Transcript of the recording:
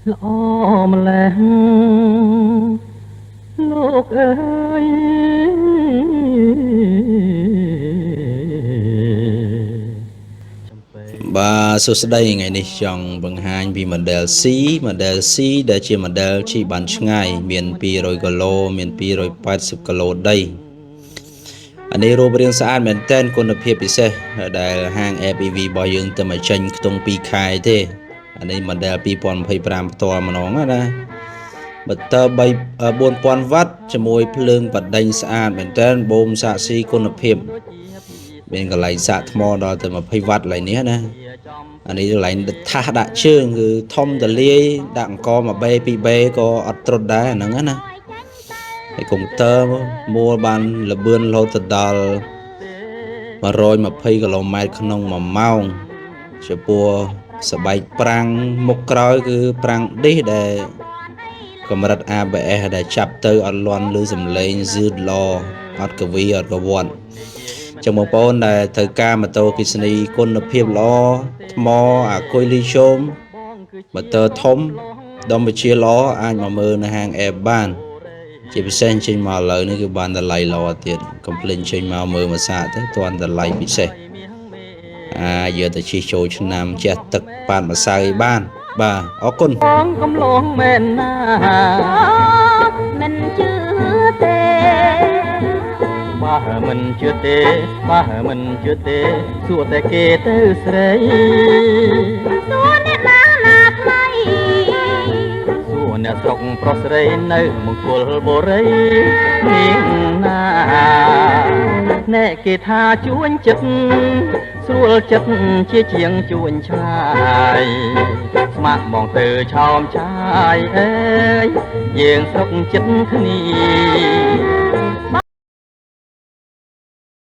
ល្អម្លេះលោកអើយ បាទសួស្តីថ្ងៃនេះចង់បង្ហាញពី model C model C ដែលជា model ជិះបានឆ្ងាយមាន200គីឡូមាន280គីឡូដីអានេះរូបរាងស្អាតមែនទែនគុណភាពពិសេសដែលហាង FEV របស់យើងទៅមកចេញខ្ទង់2ខែទេអានេះ model 2025ផ្ទាល់ម្ដងណាម៉ូទ័រ3 4000វ៉ាត់ជាមួយភ្លើងបដិញស្អាតមែនទែនបូមសាកស៊ីគុណភាពមានកន្លែងសាកថ្មដល់ទៅ20វ៉ាត់កន្លែងនេះណាអានេះកន្លែងថាសដាក់ជើងគឺធំតលាយដាក់អង្គ 1B 2B ក៏អត់ត្រុតដែរអាហ្នឹងណាហើយកុំព្យូទ័រមួលបានលបឿនរហូតទៅដល់120គីឡូម៉ែត្រក្នុង1ម៉ោងចំពោះសបែកប្រាំងមុខក្រោយគឺប្រាំងឌីសដែលកម្រិត ABS ដែលចាប់ទៅអត់លន់ឬសំឡេងយឺតល្អអត់កវីអត់កវត្តចឹងបងប្អូនដែលត្រូវការម៉ូតូអគ្គិសនីគុណភាពល្អថ្មអាគុយលីស្យូមម៉ូទ័រធំដុំវិជាល្អអាចមកមើលនៅហាងអេបបានជាពិសេសចេញមកឥឡូវនេះគឺបានតម្លៃល្អទៀតកុំភ្លេចចេញមកមើលមួយសាកទៅទាន់តម្លៃពិសេសអាចយកទៅជិះចូលឆ្នាំជះទឹកប៉ាតម្សៅឲ្យបានបាទអរគុណ បងកំឡងមែនណា មិនជឿទេ បើមិនជឿទេបើមិនជឿទេសួរតែគេទៅស្រី សួរអ្នកណាណាថ្មី សួរអ្នកស្រុកប្រុសស្រីនៅមង្គលបុរីនាងណាណែគេថាជួញចិត្តស្រួលចិត្តជាជាងជួញឆាយស្មាក់មកទៅឆោមឆាយអើយយើងស្រុកចិត្តគ្នា